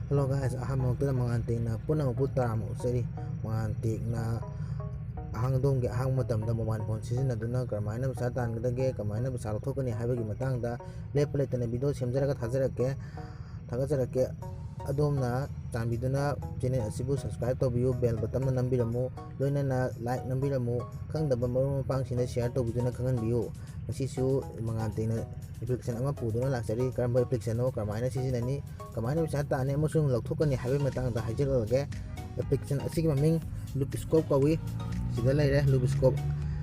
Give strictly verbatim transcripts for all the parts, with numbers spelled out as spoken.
Hello guys, ꯑꯍꯥꯟꯕ ꯃꯛꯇꯗ ꯃꯉꯥꯟ ꯇꯦꯛꯅ ꯄꯨꯝꯅꯃꯛꯄꯨ ꯇꯔꯥꯝꯅ ꯑꯣꯛꯆꯔꯤ꯫ ꯃꯉꯥꯟ ꯇꯦꯛꯅ ꯑꯍꯥꯡ ꯑꯗꯣꯝꯒꯤ ꯑꯍꯥꯡꯕ ꯃꯇꯝꯗ mobile phone ꯁꯤꯖꯤꯟꯅꯗꯨꯅ ꯀꯔꯝꯍꯥꯏꯅ ꯄꯩꯁꯥ ꯇꯥꯟꯒꯗꯒꯦ, ꯀꯃꯥꯏꯅ ꯄꯩꯁꯥ ꯂꯧꯊꯣꯛꯀꯅꯤ ꯍꯥꯏꯕꯒꯤ ꯃꯇꯥꯡꯗ ꯂꯦꯞꯄ ꯂꯩꯇꯅ video ꯁꯦꯝꯖꯔꯒ ꯊꯥꯖꯔꯛꯀꯦ, ꯊꯥꯒꯠꯆꯔꯛꯀꯦ꯫ ꯑꯗꯣꯝꯅ ꯆꯥꯟꯕꯤꯗꯨꯅ channel ꯑꯁꯤꯕꯨ subscribe ꯇꯧꯕꯤꯌꯨ, bell button ꯅꯝꯕꯤꯔꯝꯃꯨ, ꯂꯣꯏꯅꯅ like ꯅꯝꯕꯤꯔꯝꯃꯨ, ꯈꯪꯗꯕ ꯃꯔꯨꯞ ꯃꯄꯥꯡꯁꯤꯡꯗ share ꯇꯧꯕꯤꯗꯨꯅ ꯈꯪꯍꯟꯕꯤꯌꯨ꯫ ꯉꯁꯤꯁꯨ ꯃꯉꯥꯟ ꯇꯦꯛꯅ application ꯑꯃ ꯄꯨꯗꯨꯅ ꯂꯥꯛꯆꯔꯤ꯫ ꯀꯔꯝꯕ application ꯅꯣ, ꯀꯔꯝꯍꯥꯏꯅ ꯁꯤꯖꯤꯟꯅꯅꯤ, ꯀꯃꯥꯏꯅ ꯄꯩꯁꯥ ꯇꯥꯟꯅꯤ ꯑꯃꯁꯨꯡ ꯂꯧꯊꯣꯛꯀꯅꯤ ꯍꯥꯏꯕꯒꯤ ꯃꯇꯥꯡꯗ ꯍꯥꯏꯖꯔꯛꯑꯒꯦ꯫ Application ꯑꯁꯤꯒꯤ ꯃꯃꯤꯡ Loopscope ꯀꯧꯏ꯫ ꯁꯤꯗ ꯂꯩꯔꯦ Loopscope,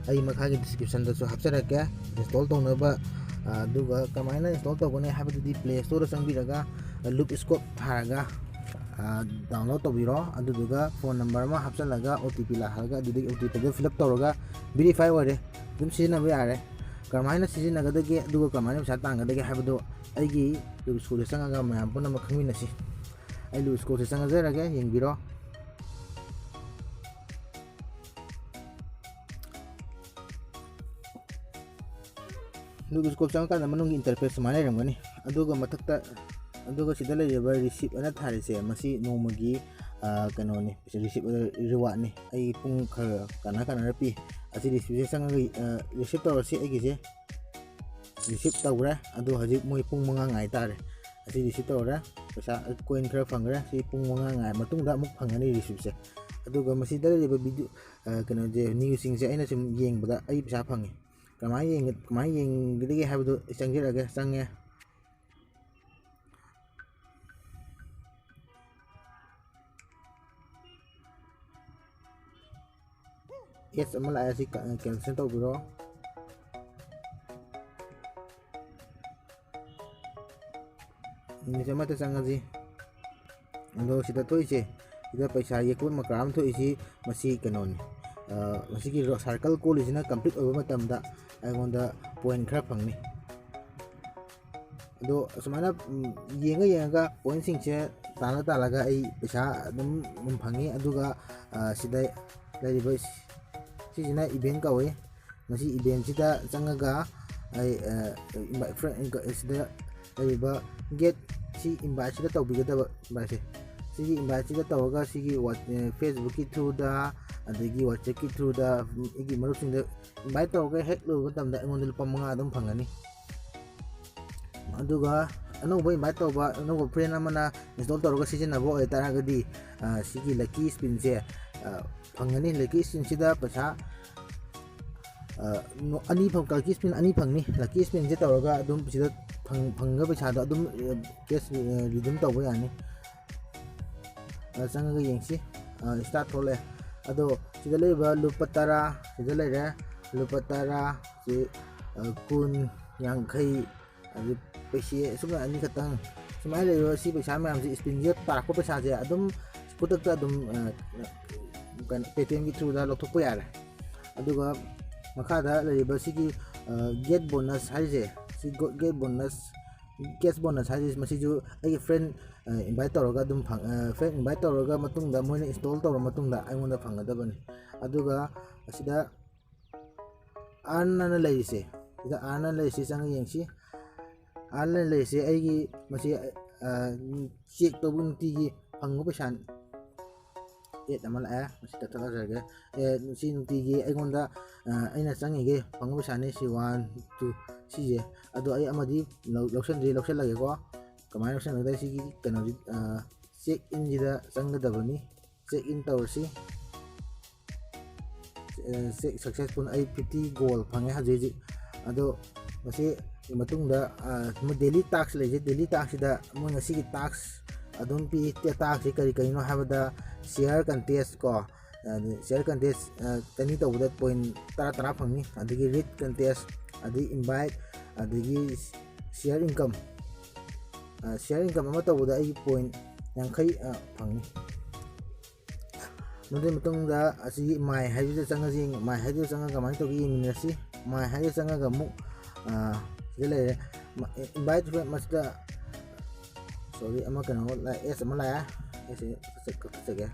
ꯑꯩ ꯃꯈꯥꯒꯤ description ꯗꯁꯨ ꯍꯥꯞꯆꯔꯛꯀꯦ install ꯇꯧꯅꯕ꯫ ꯑꯗꯨꯒ ꯀꯃꯥꯏꯅ install ꯇꯧꯒꯅꯤ ꯍꯥꯏꯕꯗꯨꯗꯤ Play Store ꯗ ꯆꯪꯕꯤꯔꯒ Loopscope ꯊꯥꯔꯒ download ꯇꯧꯕꯤꯔꯣ꯫ ꯑꯗꯨꯗꯨꯒ phone number ꯑꯃ ꯍꯥꯞꯆꯤꯜꯂꯒ O T P ꯂꯥꯛꯍꯜꯂꯒ ꯑꯗꯨꯗꯒꯤ O T P ꯗꯨ fill up ꯇꯧꯔꯒ verify ꯑꯣꯏꯔꯦ, ꯑꯗꯨꯝ ꯁꯤꯖꯤꯟꯅꯕ ꯌꯥꯔꯦ꯫ ꯀꯔꯝꯍꯥꯏꯅ ꯁꯤꯖꯤꯟꯅꯒꯗꯒꯦ ꯑꯗꯨꯒ ꯀꯔꯝꯍꯥꯏꯅ ꯄꯩꯁꯥ ꯇꯥꯟꯒꯗꯒꯦ ꯍꯥꯏꯕꯗꯨ ꯑꯩꯒꯤ Loopscope ꯇ ꯆꯪꯉꯒ ꯃꯌꯥꯝ ꯄꯨꯝꯅꯃꯛ ꯈꯪꯃꯤꯟꯅꯁꯤ꯫ ꯑꯩ Loopscope ꯁꯦ ꯆꯪꯖꯔꯒꯦ, ꯌꯦꯡꯕꯤꯔꯣ꯫ Loopscope ꯆꯪꯉꯀꯥꯟꯗ ꯃꯅꯨꯡꯒꯤ interface ꯁꯨꯃꯥꯏꯅ ꯂꯩꯔꯝꯒꯅꯤ꯫ ꯑꯗꯨꯒ ꯃꯊꯛꯇ, ꯑꯗꯨꯒ ꯁꯤꯗ ꯂꯩꯔꯤꯕ receipt ꯑꯅ ꯊꯥꯔꯤꯁꯦ, ꯃꯁꯤ ꯅꯣꯡꯃꯒꯤ, ꯑ, ꯀꯩꯅꯣꯅꯤ, receipt, reward ꯅꯤ꯫ ꯑꯩ ꯄꯨꯡ ꯈꯔ ꯀꯥꯟꯅ ꯀꯥꯟꯅꯔ ꯄꯤ꯫ ꯑꯁꯤ receipt ꯁꯦ ꯆꯪꯉꯒ, ꯑ, receive ꯇꯧꯔꯁꯤ꯫ ꯑꯩꯒꯤꯁꯦ receive ꯇꯧꯈ꯭ꯔꯦ꯫ ꯑꯗꯣ ꯍꯧꯖꯤꯛ ꯃꯣꯏ ꯄꯨꯡ ꯃꯉꯥ ꯉꯥꯏ ꯇꯥꯔꯦ꯫ ꯑꯁꯤ receive ꯇꯧꯔꯦ꯫ ꯄꯩꯁꯥ, coin ꯈꯔ ꯐꯪꯈ꯭ꯔꯦ꯫ ꯁꯤ ꯄꯨꯡ ꯃꯉꯥ ꯉꯥꯏ ꯃꯇꯨꯡꯗ ꯑꯃꯨꯛ ꯐꯪꯒꯅꯤ receipt ꯁꯦ꯫ ꯑꯗꯨꯒ ꯃꯁꯤꯗ ꯂꯩꯔꯤꯕ video, ꯑ, ꯀꯩꯅꯣꯁꯦ, news ꯁꯤꯡꯁꯦ ꯑꯩꯅ ꯁꯨꯝ ꯌꯦꯡꯕꯗ ꯑꯩ ꯄꯩꯁꯥ ꯐꯪꯉꯤ꯫ ꯀꯃꯥꯏꯅ ꯌꯦꯡꯒ-, ꯀꯃꯥꯏꯅ ꯌꯦꯡꯒꯗꯒꯦ ꯍꯥꯏꯕꯗꯨ ꯑꯩ ꯆꯪꯖꯔꯛꯑꯒꯦ, ꯆꯪꯉꯦ꯫ Ads ꯑꯃ ꯂꯥꯛꯑꯦ, ꯁꯤ ꯀ-, cancel ꯇꯧꯕꯤꯔꯣ꯫ News ꯑꯃꯠꯇ ꯆꯪꯉꯁꯤ꯫ ꯑꯗꯣ ꯁꯤꯗ ꯊꯣꯛꯏꯁꯦ, ꯁꯤꯗ ꯄꯩꯁꯥ ꯌꯦꯛꯄ ꯃꯀ꯭ꯔꯥ ꯑꯃ ꯊꯣꯛꯏꯁꯤ, ꯃꯁꯤ ꯀꯩꯅꯣꯅꯤ꯫ ꯑ, ꯃꯁꯤꯒꯤ ꯔꯣ-, circle ꯀꯣꯜꯂꯤꯁꯤꯅ complete ꯑꯣꯏꯕ ꯃꯇꯝꯗ ꯑꯩꯉꯣꯟꯗ point ꯈꯔ ꯐꯪꯅꯤ꯫ ꯑꯗꯣ ꯑꯁꯨꯃꯥꯏꯅ, ꯎꯝ, ꯌꯦꯡꯉ ꯌꯦꯡꯉꯒ point ꯁꯤꯡꯁꯦ ꯇꯥꯜꯂ ꯇꯥꯜꯂꯒ ꯑꯩ ꯄꯩꯁꯥ ꯑꯗꯨꯝ, ꯎꯝ, ꯐꯪꯉꯤ꯫ ꯑꯗꯨꯒ, ꯑ, ꯁꯤꯗ ꯂꯩꯔꯤꯕ ꯁꯤꯁꯤꯅ event ꯀꯧꯏ꯫ ꯃꯁꯤ event ꯁꯤꯗ ꯆꯪꯉꯒ ꯑꯩ, ꯑ, ꯏꯃꯥ-, friend, ꯁꯤꯗ ꯂꯩꯔꯤꯕ get ꯁꯤ inviteꯁꯤꯗ ꯇꯧꯕꯤꯒꯗꯕ, inviteꯁꯦ, ꯁꯤꯒꯤ inviteꯁꯤꯗ ꯇꯧꯔꯒ ꯁꯤꯒꯤ ꯋꯥ-, ꯑꯦ, Facebookꯀꯤ throughꯗ, ꯑꯗꯒꯤ WhatsAppꯀꯤ throughꯗ, ꯎꯝ, ꯑꯩꯒꯤ ꯃꯔꯨꯞꯁꯤꯡꯗ invite ꯇꯧꯔꯒ ꯍꯦꯛ ꯂꯣꯏꯕ ꯃꯇꯝꯗ ꯑꯩꯉꯣꯟꯗ ꯂꯨꯄꯥ ꯃꯉꯥ ꯑꯗꯨꯝ ꯐꯪꯒꯅꯤ꯫ ꯑꯗꯨꯒ ꯑꯅꯧꯕ invite ꯇꯧꯕ, ꯑꯅꯧꯕ friend ꯑꯃꯅ install ꯇꯧꯔꯒ ꯁꯤꯖꯤꯟꯅꯕ ꯑꯣꯏꯇꯥꯔꯒꯗꯤ, ꯑ, ꯁꯤꯒꯤ lucky spinꯁꯦ, ꯑ, ꯐꯪꯒꯅꯤ꯫ Lucky spinꯁꯤꯗ ꯄꯩꯁꯥ, ꯑ, ꯅꯣ-, ꯑꯅꯤ ꯐꯪ-, lucky spin ꯑꯅꯤ ꯐꯪꯅꯤ꯫ Lucky spinꯁꯦ ꯇꯧꯔꯒ ꯑꯗꯨꯝ ꯁꯤꯗ ꯐꯪ-, ꯐꯪꯉꯤꯕ ꯄꯩꯁꯥꯗꯣ ꯑꯗꯨꯝ, ꯑ, cash, ꯑ, redeem ꯇꯧꯕ ꯌꯥꯅꯤ꯫ ꯑ, ꯆꯪꯉꯒ ꯌꯦꯡꯁꯤ꯫ ꯑ, start ꯊꯣꯛꯂꯛꯑꯦ꯫ ꯑꯗꯣ ꯁꯤꯗ ꯂꯩꯔꯤꯕ ꯂꯨꯄꯥ ꯇꯔꯥ, ꯁꯤꯗ ꯂꯩꯔꯦ ꯂꯨꯄꯥ ꯇꯔꯥ, ꯁꯤ, ꯑ, ꯀꯨꯟ, ꯌꯥꯡꯈꯩ, ꯑꯗꯨ ꯄꯩꯁꯦ ꯁꯨꯝꯅ ꯑꯅꯤꯈꯛꯇꯪ ꯁꯨꯃꯥꯏꯅ ꯂꯩꯔꯤꯕ ꯁꯤ ꯄꯩꯁꯥ ꯃꯌꯥꯝꯁꯦ, spinꯁꯦ ꯇꯥꯔꯛꯄ ꯄꯩꯁꯥꯁꯦ ꯑꯗꯨꯝ ꯈꯨꯗꯛꯇ ꯑꯗꯨꯝ, ꯑ, ꯀꯩꯅꯣ, Paytmꯒꯤ throughꯗ ꯂꯧꯊꯣꯛꯄ ꯌꯥꯔꯦ꯫ ꯑꯗꯨꯒ ꯃꯈꯥꯗ ꯂꯩꯔꯤꯕ ꯁꯤꯒꯤ, ꯑ, get bonus ꯍꯥꯏꯔꯤꯁꯦ, ꯁꯤ GO-, get bonus, cash bonus ꯍꯥꯏꯔꯤꯁꯦ, ꯃꯁꯤꯁꯨ ꯑꯩꯒꯤ friend, ꯑ, invite ꯇꯧꯔꯒ ꯑꯗꯨꯝ ꯐꯪ-, ꯑ, friend invite ꯇꯧꯔꯒ ꯃꯇꯨꯡꯗ ꯃꯣꯏꯅ install ꯇꯧꯔ ꯃꯇꯨꯡꯗ ꯑꯩꯉꯣꯟꯗ ꯐꯪꯒꯗꯕꯅꯤ꯫ ꯑꯗꯨꯒ ꯑꯁꯤꯗ earn ꯑꯅ ꯂꯩꯔꯤꯁꯦ, ꯁꯤꯗ earn ꯑꯅ ꯂꯩꯔꯤꯁꯦ ꯆꯪꯉ ꯌꯦꯡꯁꯤ꯫ Earn ꯑꯅ ꯂꯩꯔꯤꯁꯦ ꯑꯩꯒꯤ ꯃꯁꯤ, ꯑ, check ꯇꯧꯕ ꯅꯨꯡꯇꯤꯒꯤ ꯐꯪꯕ ꯄꯩꯁꯥꯅꯤ꯫ Ad ꯑꯃ ꯂꯥꯛꯑꯦ, ꯃꯁꯤ ꯀꯛꯊꯠꯂꯖꯔꯒꯦ꯫ ꯑꯦ, ꯁꯤ ꯅꯨꯡꯇꯤꯒꯤ ꯑꯩꯉꯣꯟꯗ, ꯑ, ꯑꯩꯅ ꯆꯪꯉꯤꯒꯦ ꯐꯪꯕ ꯄꯩꯁꯥꯅꯤ, ꯁꯤ one, two, ꯁꯤꯁꯦ꯫ ꯑꯗꯣ ꯑꯩ ꯑꯃꯗꯤ ꯂꯧ-, ꯂꯧꯁꯟꯗ꯭ꯔꯤ, ꯂꯧꯁꯜꯂꯒꯦꯀꯣ꯫ ꯀꯃꯥꯏꯅ ꯂꯧꯁꯟꯒꯗꯒꯦ? ꯁꯤꯒꯤ ꯀꯩꯅꯣꯁꯤ, ꯑ, check inꯁꯤꯗ ꯆꯪꯒꯗꯕꯅꯤ꯫ Check in ꯇꯧꯔꯁꯤ꯫ ꯑ, check successful, ꯑꯩ fifty gold ꯐꯪꯉꯦ ꯍꯧꯖꯤꯛ ꯍꯧꯖꯤꯛ꯫ ꯑꯗꯣ ꯃꯁꯤ ꯃꯇꯨꯡꯗ, ꯑ, ꯃꯣꯏ daily task ꯂꯩꯖꯩ꯫ Daily taskꯁꯤꯗ ꯃꯣꯏ ꯉꯁꯤꯒꯤ task ꯑꯗꯨꯝ ꯄꯤ꯫ Taskꯁꯤ ꯀꯔꯤ ꯀꯔꯤꯅꯣ ꯍꯥꯏꯕꯗ, share contest ꯀꯣ, ꯑꯗꯩ share contest, ꯑ, ꯑꯅꯤ ꯇꯧꯕꯗ point ꯇꯔꯥ ꯇꯔꯥ ꯐꯪꯅꯤ꯫ ꯑꯗꯒꯤ read contest, ꯑꯗꯒꯤ invite, ꯑꯗꯒꯤ share income, ꯑ, share income ꯑꯃ ꯇꯧꯕꯗ ꯑꯩꯒꯤ point ꯌꯥꯡꯈꯩ, ꯑ, ꯐꯪꯅꯤ꯫ ꯃꯗꯨꯒꯤ ꯃꯇꯨꯡꯗ ꯑꯁꯤꯒꯤ my ꯍꯥꯏꯗꯨꯗ ꯆꯪꯉꯁꯤ꯫ My ꯍꯥꯏꯗꯨꯗ ꯆꯪꯉꯒ ꯀꯃꯥꯏꯅ ꯇꯧꯒꯦ ꯌꯦꯡꯃꯤꯟꯅꯔꯁꯤ꯫ My ꯍꯥꯏꯗꯨꯗ ꯆꯪꯉꯒ ꯑꯃꯨꯛ, ꯑ, ꯁꯤꯗ ꯂꯩꯔꯦ꯫ ꯃ-, invite friend ꯃꯁꯤꯗ, sorry, ꯑꯃ ꯀꯩꯅꯣ ꯂꯥꯛꯑꯦ, S ꯑꯃ ꯂꯥꯛꯑꯦ꯫ S ꯁꯤ ꯀꯛꯊꯠ-, ꯀꯛꯊꯠꯆꯒꯦ꯫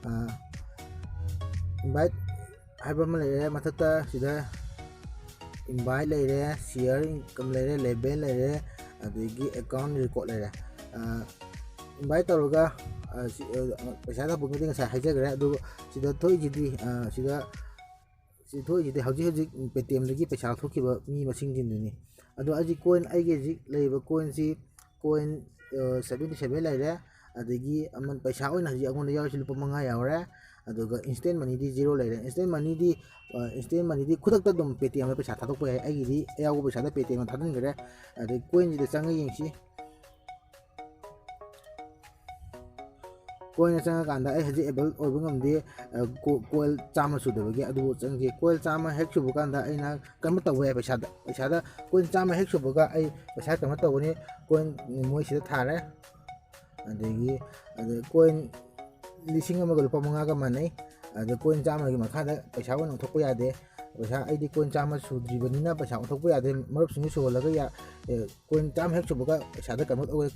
ꯑ, invite ꯍꯥꯏꯕ ꯑꯃ ꯂꯩꯔꯦ꯫ ꯃꯊꯛꯇ ꯁꯤꯗ invite ꯂꯩꯔꯦ, share income ꯂꯩꯔꯦ, level ꯂꯩꯔꯦ, ꯑꯗꯒꯤ account record ꯂꯩꯔꯦ꯫ ꯏꯟꯚꯥꯏꯠ ꯇꯧꯔꯒ, ꯑ, ꯁꯤ, ꯑ, ꯄꯩꯁꯥ ꯊꯥꯕꯒꯤꯗꯤ ꯉꯁꯥꯏ ꯍꯥꯏꯖꯈ꯭ꯔꯦ꯫ ꯑꯗꯨꯒ ꯁꯤꯗ ꯊꯣꯛꯏꯁꯤꯗꯤ, ꯑ, ꯁꯤꯗ ꯁꯤ ꯊꯣꯛꯏꯁꯤꯗꯤ ꯍꯧꯖꯤꯛ ꯍꯧꯖꯤꯛ Paytm-ꯗꯒꯤ ꯄꯩꯁꯥ ꯂꯧꯊꯣꯛꯈꯤꯕ ꯃꯤ ꯃꯁꯤꯡꯁꯤꯡꯗꯨꯅꯤ꯫ ꯑꯗꯣ ꯑꯩꯁꯤ coin, ꯑꯩꯒꯤ ꯍꯧꯖꯤꯛ ꯂꯩꯔꯤꯕ coin-ꯁꯤ coin, ꯑ, seventy seven ꯂꯩꯔꯦ꯫ ꯑꯗꯒꯤ ꯑꯃ ꯄꯩꯁꯥ ꯑꯣꯏꯅ ꯍꯧꯖꯤꯛ ꯑꯩꯉꯣꯟꯗ ꯌꯥꯎꯔꯤꯁꯤ ꯂꯨꯄꯥ ꯃꯉꯥ ꯌꯥꯎꯔꯦ꯫ ꯑꯗꯨꯒ instant money-ꯗꯤ zero ꯂꯩꯔꯦ꯫ Instant money-ꯗꯤ, ꯑ, instant money-ꯗꯤ ꯈꯨꯗꯛꯇ ꯑꯗꯨꯝ Paytm-ꯗ ꯄꯩꯁꯥ ꯊꯥꯗꯣꯛꯄ ꯌꯥꯏ꯫ ꯑꯩꯒꯤꯗꯤ ꯑꯌꯥꯎꯕ ꯄꯩꯁꯥꯗ Paytm-ꯗ ꯊꯥꯖꯤꯟꯈ꯭ꯔꯦ꯫ ꯑꯗꯩ coin-ꯁꯤꯗ ꯆꯪꯉ ꯌꯦꯡꯁꯤ꯫ Coin-ꯗ ꯆꯪꯉꯀꯥꯟꯗ ꯑꯩ ꯍꯧꯖꯤꯛ avail ꯑꯣꯏꯕ ꯉꯝꯗꯦ, ꯑ, co-, coin ꯆꯥꯝꯃ ꯁꯨꯗꯕꯒꯤ꯫ ꯑꯗꯨꯕꯨ ꯆꯪꯁꯤ꯫ Coin ꯆꯥꯝꯃ ꯍꯦꯛ ꯁꯨꯕ ꯀꯥꯟꯗ ꯑꯩꯅ convert ꯇꯧꯕ ꯌꯥꯏ ꯄꯩꯁꯥꯗ꯫ ꯄꯩꯁꯥꯗ coin ꯆꯥꯝꯃ ꯍꯦꯛ ꯁꯨꯕꯒ ꯑꯩ ꯄꯩꯁꯥ convert ꯇꯧꯒꯅꯤ꯫ Coin ꯃꯣꯏ ꯁꯤꯗ ꯊꯥꯔꯦ꯫ ꯑꯗꯒꯤ, ꯑꯗ coin ꯂꯤꯁꯤꯡ ꯑꯃꯒ ꯂꯨꯄꯥ ꯃꯉꯥꯒ ꯃꯥꯟꯅꯩ꯫ ꯑꯗ coin ꯆꯥꯝꯃꯒꯤ ꯃꯈꯥꯗ ꯄꯩꯁꯥ ꯑꯣꯏꯅ ꯑꯣꯟꯊꯣꯛꯄ ꯌꯥꯗꯦ꯫ ꯄꯩꯁꯥ, ꯑꯩꯗꯤ coin ꯆꯥꯝꯃ ꯁꯨꯗ꯭ꯔꯤꯕꯅꯤꯅ ꯄꯩꯁꯥ ꯑꯣꯟꯊꯣꯛꯄ ꯌꯥꯗꯦ꯫ ꯃꯔꯨꯞꯁꯤꯡꯁꯨ ꯁꯨꯍꯜꯂꯒ ꯌꯥ-, ꯑꯦ, coin ꯆꯥꯝꯃ ꯍꯦꯛ ꯁꯨꯕꯒ ꯄꯩꯁꯥꯗ convert ꯑꯣꯏ-,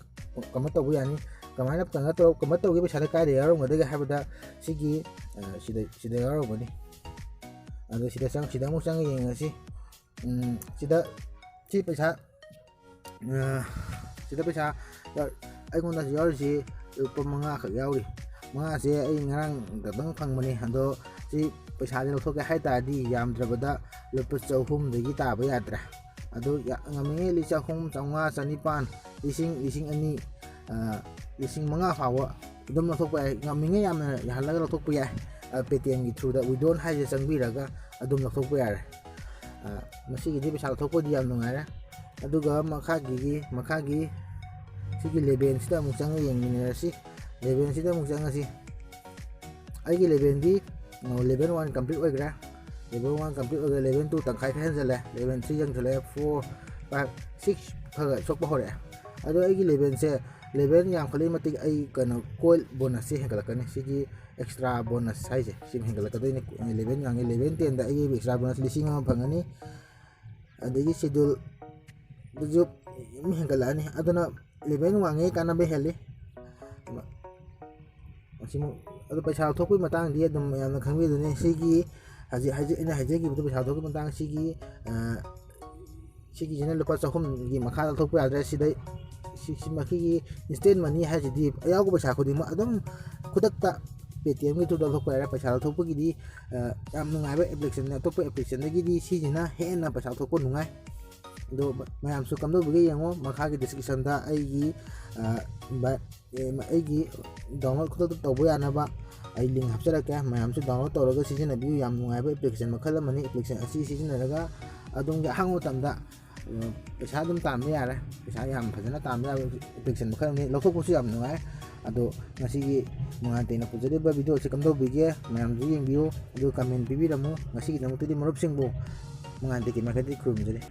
convert ꯇꯧꯕ ꯌꯥꯅꯤ꯫ ꯀꯃꯥꯏꯅ convert ꯇꯧ-, convert ꯇꯧꯒꯦ, ꯄꯩꯁꯥꯗ ꯀꯥꯏꯗ ꯌꯥꯎꯔꯝꯒꯗꯒꯦ ꯍꯥꯏꯕꯗ ꯁꯤꯒꯤ, ꯑ, ꯁꯤꯗ, ꯁꯤꯗ ꯌꯥꯎꯔꯝꯒꯅꯤ꯫ ꯑꯗꯣ ꯁꯤꯗ ꯆꯪ-, ꯁꯤꯗ ꯑꯃꯨꯛ ꯆꯪꯉ ꯌꯦꯡꯉꯁꯤ꯫ ꯎꯝ, ꯁꯤꯗ ꯁꯤ ꯄꯩꯁꯥ, ꯑ, ꯁꯤꯗ ꯄꯩꯁꯥ ꯌꯥꯎ-, ꯑꯩꯉꯣꯟꯗ ꯌꯥꯎꯔꯤꯁꯤ ꯂꯨꯄꯥ ꯃꯉꯥꯈꯛ ꯌꯥꯎꯔꯤ꯫ ꯃꯉꯥꯁꯦ ꯑꯩ ꯉꯔꯥꯡ ꯈꯛꯇꯪ ꯐꯪꯕꯅꯤ꯫ ꯑꯗꯣ ꯁꯤ ꯄꯩꯁꯥꯁꯦ ꯂꯧꯊꯣꯛꯀꯦ ꯍꯥꯏ ꯇꯥꯔꯗꯤ ꯌꯥꯝꯗ꯭ꯔꯕꯗ ꯂꯨꯄꯥ ꯆꯍꯨꯝꯗꯒꯤ ꯇꯥꯕ ꯌꯥꯗ꯭ꯔꯦ꯫ ꯑꯗꯣ ꯌꯥ-, ꯉꯝꯃꯤꯉꯩ ꯂꯤ-, ꯆꯍꯨꯝ, ꯆꯥꯝꯃꯉꯥ, ꯆꯅꯤꯄꯥꯟ, ꯂꯤꯁꯤꯡ, ꯂꯤꯁꯤꯡ ꯑꯅꯤ, ꯑ, ꯂꯤꯁꯤꯡ ꯃꯉꯥ ꯐꯥꯎꯕ ꯑꯗꯨꯝ ꯂꯧꯊꯣꯛꯄ ꯌꯥꯏ꯫ ꯉꯝꯃꯤꯉꯩ ꯌꯥꯝꯅ ꯌꯥꯍꯜꯂꯒ ꯂꯧꯊꯣꯛꯄ ꯌꯥꯏ꯫ ꯑ, Paytm-ꯒꯤ through-ꯗ withdraw ꯍꯥꯏꯁꯦ ꯆꯪꯕꯤꯔꯒ ꯑꯗꯨꯝ ꯂꯧꯊꯣꯛꯄ ꯌꯥꯔꯦ꯫ ꯑ, ꯃꯁꯤꯒꯤꯗꯤ ꯄꯩꯁꯥ ꯂꯧꯊꯣꯛꯄꯗꯤ ꯌꯥꯝ ꯅꯨꯡꯉꯥꯏꯔꯦ꯫ ꯑꯗꯨꯒ ꯃꯈꯥꯒꯤ, ꯃꯈꯥꯒꯤ ꯁꯤꯒꯤ level-ꯁꯤꯗ ꯑꯃꯨꯛ ꯆꯪꯉ ꯌꯦꯡꯃꯤꯟꯅꯔꯁꯤ꯫ Level-ꯁꯤꯗ ꯑꯃꯨꯛ ꯆꯪꯉꯁꯤ꯫ ꯑꯩꯒꯤ level-ꯗꯤ, ꯑ, level one complete ꯑꯣꯏꯈ꯭ꯔꯦ꯫ Level one complete ꯑꯣꯏꯈ꯭ꯔꯦ꯫ Level two ꯇꯪꯈꯥꯏ ꯈꯔ ꯍꯦꯟꯖꯜꯂꯦ꯫ Level three ꯌꯧꯁꯜꯂꯛꯑꯦ꯫ Four, five, six ꯈꯔ ꯈꯔ ꯁꯣꯛꯄ ꯍꯧꯔꯛꯑꯦ꯫ ꯑꯗꯣ ꯑꯩꯒꯤ level-ꯁꯦ, level ꯌꯥꯝꯈꯠꯂꯛꯏ ꯃꯇꯤꯛ ꯑꯩ ꯀꯩꯅꯣ coin bonus-ꯁꯦ ꯍꯦꯟꯒꯠꯂꯛꯀꯅꯤ꯫ ꯁꯤꯒꯤ extra bonus ꯍꯥꯏꯁꯦ ꯁꯤ ꯍꯦꯟꯒꯠꯂꯛꯀꯗꯣꯏꯅꯤ꯫ Level ꯋꯥꯡꯉꯤ, level ten-ꯗ ꯑꯩꯒꯤ extra bonus ꯂꯤꯁꯤꯡ ꯑꯃ ꯐꯪꯒꯅꯤ꯫ ꯑꯗꯒꯤ schedule-ꯗꯁꯨ ꯑꯗꯨꯝ ꯍꯦꯟꯒꯠꯂꯛꯑꯅꯤ꯫ ꯑꯗꯨꯅ level ꯋꯥꯡꯉꯦ ꯀꯥꯟꯅꯕ ꯍꯦꯜꯂꯤ꯫ ꯑꯁꯤꯃꯨꯛ, ꯑꯗꯣ ꯄꯩꯁꯥ ꯂꯧꯊꯣꯛꯄꯒꯤ ꯃꯇꯥꯡꯗꯤ ꯑꯗꯨꯝ ꯃꯌꯥꯝꯅ ꯈꯪꯕꯤꯗꯨꯅꯤ꯫ ꯁꯤꯒꯤ ꯍꯧꯖꯤꯛ, ꯍꯧꯖꯤꯛ ꯑꯩꯅ ꯍꯥꯏꯖꯈꯤꯕꯗꯣ, ꯄꯩꯁꯥ ꯂꯧꯊꯣꯛꯄꯒꯤ ꯃꯇꯥꯡ, ꯁꯤꯒꯤ, ꯑ, ꯁꯤꯒꯤꯁꯤꯅ ꯂꯨꯄꯥ ꯆꯍꯨꯝꯒꯤ ꯃꯈꯥꯗ ꯂꯧꯊꯣꯛꯄ ꯌꯥꯗ꯭ꯔꯦ꯫ ꯁꯤꯗꯩ ꯁꯤ ꯁꯤ ꯃꯁꯤꯒꯤ instant money ꯍꯥꯏꯁꯤꯗꯤ ꯑꯌꯥꯎꯕ ꯄꯩꯁꯥ ꯈꯨꯗꯤꯡꯃꯛ ꯑꯗꯨꯝ ꯈꯨꯗꯛꯇ Paytm-ꯒꯤ through-ꯗ ꯂꯧꯊꯣꯛꯄ ꯌꯥꯔꯦ꯫ ꯄꯩꯁꯥ ꯂꯧꯊꯣꯛꯄꯒꯤꯗꯤ ꯑ, ꯌꯥꯝ ꯅꯨꯡꯉꯥꯏꯕ application-ꯅꯤ꯫ ꯑꯇꯣꯞꯄ application-ꯗꯒꯤꯗꯤ ꯁꯤꯁꯤꯅ ꯍꯦꯟꯅ ꯄꯩꯁꯥ ꯂꯧꯊꯣꯛꯄ ꯅꯨꯡꯉꯥꯏ꯫ ꯑꯗꯣ ꯃꯌꯥꯝꯁꯨ ꯀꯝꯗꯧꯕꯤꯒꯦ ꯌꯦꯡꯉꯣ꯫ ꯃꯈꯥꯒꯤ description-ꯗ ꯑꯩꯒꯤ ꯑ, ꯕ-, ꯑꯦ, ꯑꯩꯒꯤ download ꯈꯨꯗꯛꯇ ꯇꯧꯕ ꯌꯥꯅꯕ ꯑꯩ link ꯍꯥꯞꯆꯔꯛꯀꯦ꯫ ꯃꯌꯥꯝꯁꯨ download ꯇꯧꯔꯒ ꯁꯤꯖꯤꯟꯅꯕꯤꯌꯨ꯫ ꯌꯥꯝ ꯅꯨꯡꯉꯥꯏꯕ application ꯃꯈꯜ ꯑꯃꯅꯤ꯫ Application ꯑꯁꯤ ꯁꯤꯖꯤꯟꯅꯔꯒ ꯑꯗꯣꯝꯒꯤ ꯑꯍꯥꯡꯕ ꯃꯇꯝꯗ, ꯑ, ꯄꯩꯁꯥ ꯑꯗꯨꯝ ꯇꯥꯟꯕ ꯌꯥꯔꯦ꯫ ꯄꯩꯁꯥ ꯌꯥꯝ ꯐꯖꯅ ꯇꯥꯟꯕ ꯌꯥꯕ application ꯃꯈꯜ ꯑꯃꯅꯤ꯫ ꯂꯧꯊꯣꯛꯄꯁꯨ ꯌꯥꯝ ꯅꯨꯡꯉꯥꯏ꯫ ꯑꯗꯣ ꯉꯁꯤꯒꯤ ꯅꯨꯡꯉꯥꯏ ꯇꯦꯡꯅ ꯄꯨꯖꯔꯤꯕ video ꯑꯁꯤ ꯀꯝꯗꯧꯕꯤꯒꯦ? ꯃꯌꯥꯝꯁꯨ ꯌꯦꯡꯕꯤꯌꯨ, ꯑꯗꯨꯒ comment ꯄꯤꯕꯤꯔꯝꯃꯨ꯫ ꯉꯁꯤꯒꯤꯗꯃꯛꯇꯗꯤ ꯃꯔꯨꯞꯁꯤꯡꯕꯨ ꯃꯉꯥꯟ ꯇꯦꯛꯀꯤ ꯃꯥꯏꯀꯩꯗꯒꯤ ꯈꯨꯔꯨꯝꯖꯔꯤ꯫